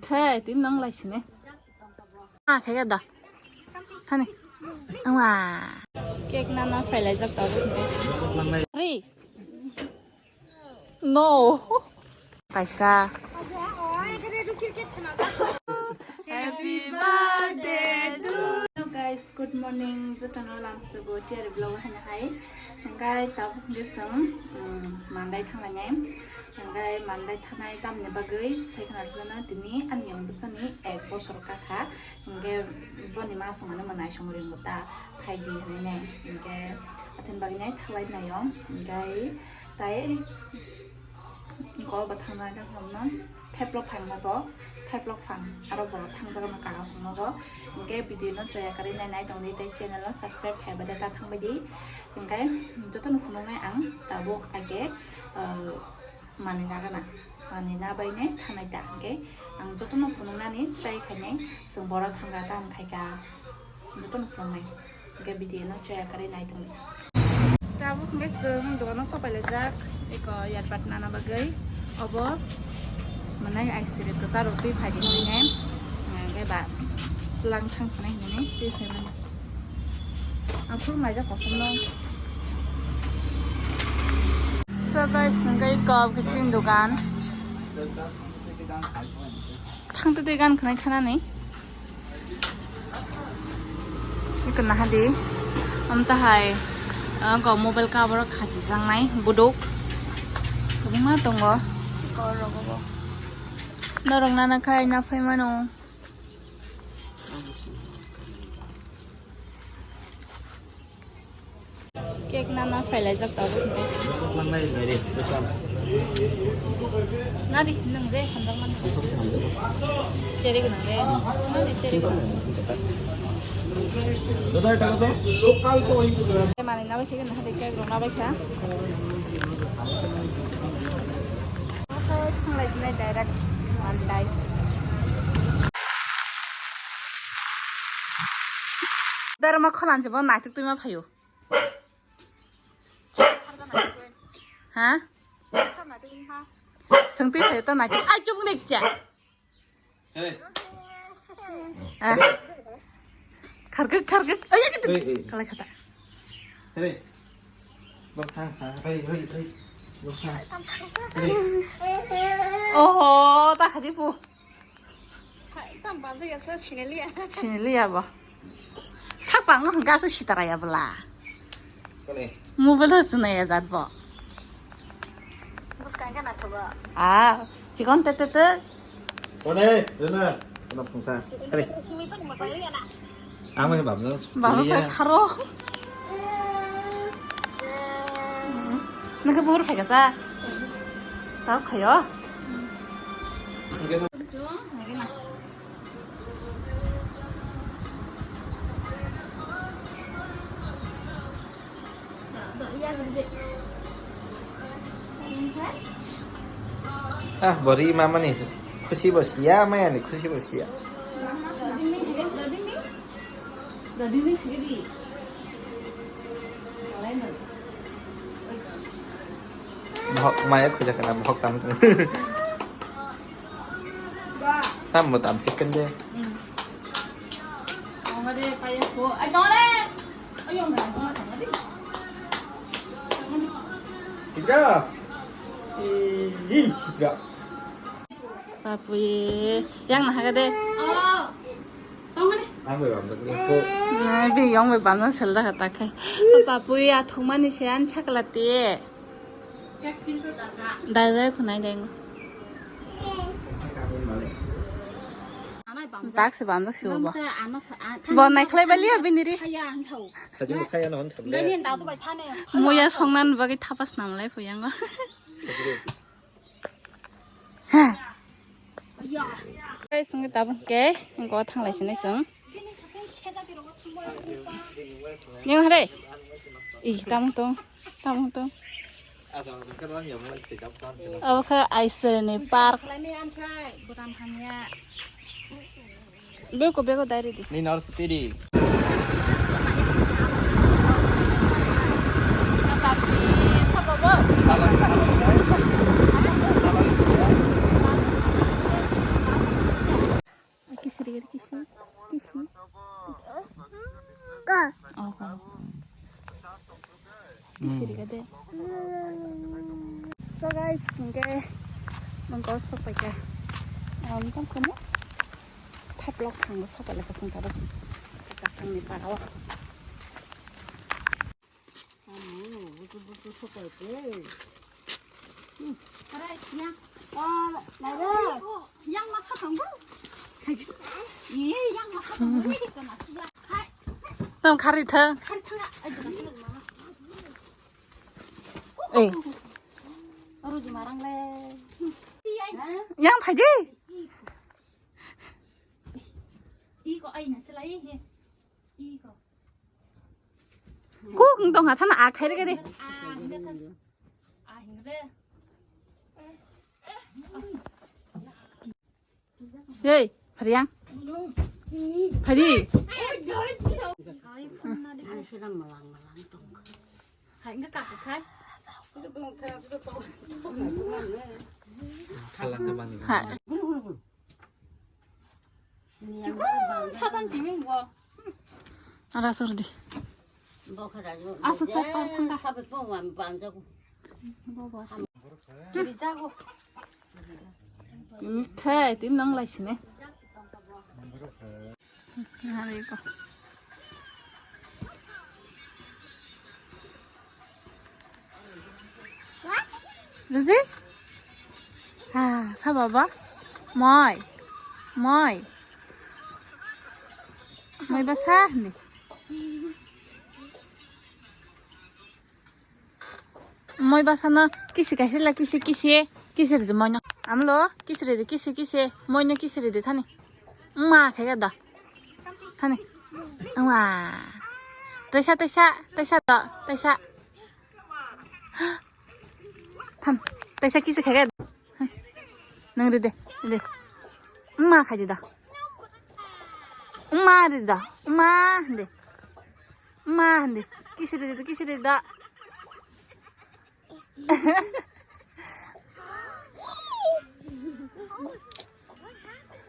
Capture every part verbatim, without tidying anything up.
Hey, tin nang lai sini. Ah, kaya da. Thani. Awa. Cake nana fry lai jak tau. Ri. No. Kaisa. Happy birthday to you. Hello guys, good morning. Jotono lamsugo tiari vlog hana hai. Hingkai tabuk hingke chwng, um, Mandai thanglainai. Hingkai Mandai thangnai tamni bagwi sai khwna rwchapna tini ani yong bwsani ek bosor kakha. Hingke boni ma songmani mwnai song ringbo ta phaidi hinwi nai. Hingke athen bagwi nai thalai nai yong. Hingkai tai Golba thangnai da hamno. Theplok phang nogo, theplok phang aro borok thangjago no kaga song nogo. Hingke video no chaya kwrwi nai nai tongdi tei channel no subscribe khai bade ta thangbaidi. Hingke jotono phunuknai ang tabuk age, ah, manina gana. Manina bai ne thanai ta. Hingke ang jotono phunuknani try khainai. Chwng borok thangka tamo khaika. Jotono phunuknai. Hingke video no chaya kwrwi nai tongdi. Tabuk hingke chwng dogano sopai laijak. Eko earpad nana bagwi. Obo mwnai ice cream kwcharo twi phaidi hinwi nai. Hingke ba chwlang thang phunai hinwi twi phaimani. Ang khulum laijak kosom no. So guys, hingke eko kiching dogan. Thang twi twi gan khwnai thanani. Iko naha di. Amta hai, ah, go mobile cover khasi jangnai buduk. Kwbangma tongo. Iko rogo bo. Norok nana khai na phai mano. Cake nana fry laijak tabuk hingke. Nadi, nwng je hamjakmani. Cherry gwnang de. Nadi cherry gwnang. Manui nabai khe, naha de cake rok nabai kha. Thanglai sinai direct Mandai. Berma kholan je bo naituk twi ma phaio. Ha? Sengtwi phaio ta naituk. Ai, chuk nek cha. Hey. Ah. Khargwk, khargwk. Ai, ai, ai. Hey, hey. Kalai khata. Hey. Bok thang, thang. Hey, hey, hey. Bok thang. Hey. Oho, ta khadi pu. Siniliya bo. Sak pang no hwnkha aswk sitara ya bwla. Mobile ho chwnai ya jat bo. Ah, chikon te te te. Kone, rena, kona phungsa. Kare. Ang mai bam no. Bam no sai kharo. Nang khe buhur phai kasa. Tao khayo. Ah, bori mama ni khusi bo siya, maya ni khusi bo siya. Bohok maya khuja kana bohok tam. Tam mo tam chicken de. Chitra. Ih, Chitra. Papui, yang naha de. Ang bai bam jak le ko. Nai bi yang bai bam na sel da kata kai. Papui a thong mani se an chakla te. Dai dai khunai dai. Dak se bam jak si bo. Bo nai khlai baliya bini ri. Muya songnan bagwi thapas namlai phuyango. Guys, wngkhe tabuk khe go thanglai sinai chwng. Neng hare. Ih, tamung tong, tamung tong. Abo khe Aiswrwini park. Beko, beko dai ridi. Ni nor sitiri. Kisi, kisi. Oho. Kisi rega de. So guys, hingke nongko sopaika. Ang tong kono. Thaplok thango sopailaka sing karo. Kasangni parao. Yang masa tonggo. Iya, yang masa tonggo. Ini kena sebelah. Hai. Nang kari tha. Kari tha. Ayo, kena sebelah mana? Eh. Aru jumarang le. Yang phai di. Iko ai na selai he. Iko. Kok wng tongkha thana a khairega de. A hingre. A hingre. Hey, Phariang. Phari. Hai, hingga kaki khai. Khalang ka bani. Ha. Chikung sajang jiming bo. Ara sordi. Aswk sak tar thangka. Sabai pong wan banjago. Bo bo. Kiri jago. Tin the, tin nang lai sine. Hari ko. Ruzi? Ah, sa baba? Moi. Moi. Moi basa ni. Moi basa no kisi kaisa la kisi kisi kisi ridi moi no. Amlo kisi ridi kisi kisi moi no kisi ridi thani. Ma khe da. Thani. Wa. Taisa, taisa, taisa to, taisa. Tham. Taisa kisa khaga. Nang ride, ride. Ma khaji da. Ma rida. Ma hande. Ma hande. Kisi rida, kisi rida.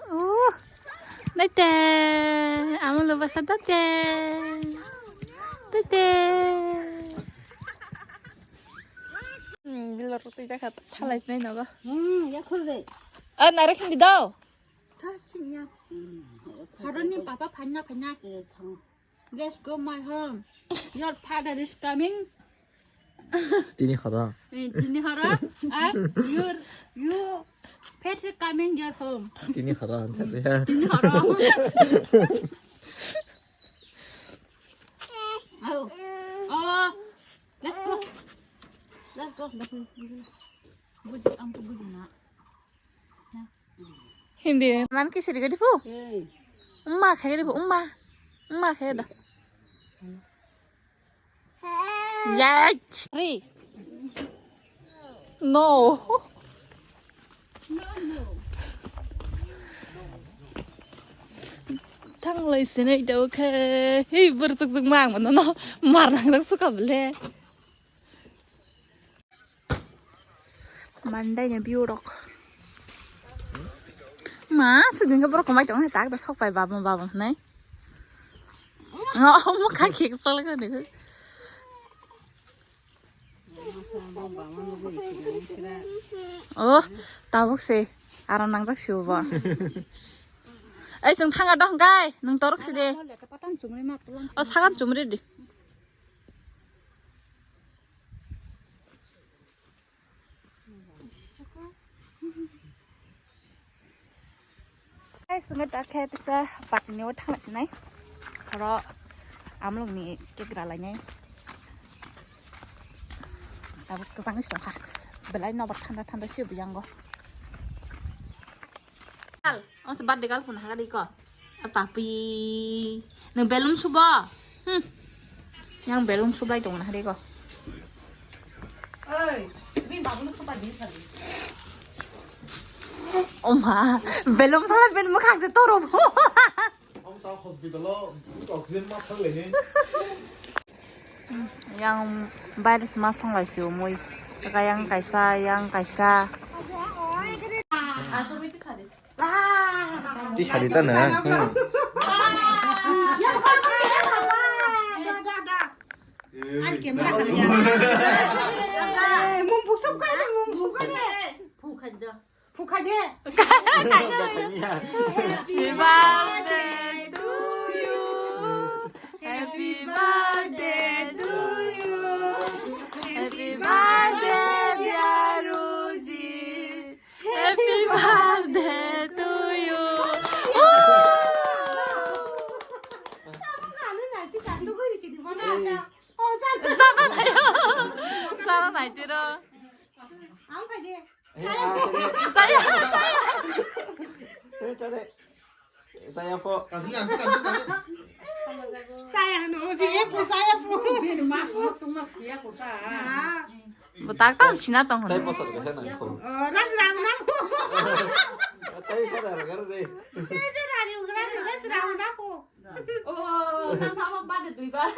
Uh, date, amo lo basa date, date. Hmm, bilor roti jaga thalai sinai nogo. Hmm, ya khul de. Ah, narek hindi daw. Thar sinya. Haroni papa phanya phanya. Let's go my home. Your father is coming. Tini horo. Eh, tini horo. Ah, your, you pet is coming your home. Tini horo, ang sabi ha. Tini horo. Oh. Oh. Let's go. Let's go. Let's go. Buji, ang buji na. Hindi. Nan kisiri gadi pu? Umma khairi pu, umma. Umma khairi da. Yach. Ri. No. Thanglai sinai dau khe. Hei, burchuk chuk mang mano no. Mar nang dak suka bele. Mandai ni view rok. Ma, sidin ke borok komai tong tak da sok pai babung babung nai. Ngo mo kha khik sal ka ni. Oh, tabuk se. Aro nangjak sibo bo. Ai, sung thanga dong kai, nung torok si de. O, sagan chumri di. Guys, ngat akhe tisa patni o thang sinai. Aro amlong ni cake ra lainai. Abo kwchangwi songkha. Belai nobar thanda thanda se buyango. Gal, ang se birthday gal phone hagari ko. A papi. Nang belum subo. Hmm. Yang belum subai tong na hari ko. Oi, mi babu no subai ni kali. Oma, belum sala ben mo khak je toro bo. Ang ta hospital o oxygen mask thang leni. Yang virus ma songlai si umui. Taka yang kaisa, yang kaisa. Aso bai te sade. Ti sadi ta na. Hmm. Ani camera kami ya. Mung buksuk kai, mung buksuk kai. Phukha de. Happy birthday to you. Happy birthday to you. Happy birthday, dear Rosie. Happy birthday to you. Woo! Sana nai tiro. Saya, saya. Saya po. Saya no, si epo, saya po. Bini mas mo tu mas ya kota. Butak tam sina tong. Tai bosor ke na ko. Ras ram na po. Tai sa dar gar de. Tai sa dar gar de, ras ram na po. Oh, nang sama pada dui ba.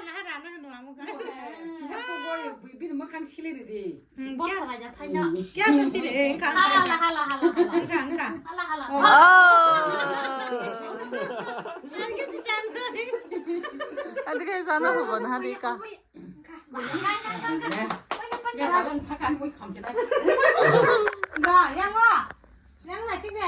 Nahara nang no amuka. Kisa ko boy bini makan sili de. Bot salah jat hai na. Kya sachire? Engka, engka, Hala, engka. Hala, hala, hala. Engka, engka. Hala, hala. Oh. Adi ke sana hobo na, hadi ka. Engka, engka, engka, engka. Pakai, pakai. Ya, dalam thakan mui khamjana. Ba, yang wa. Yang nasi ne.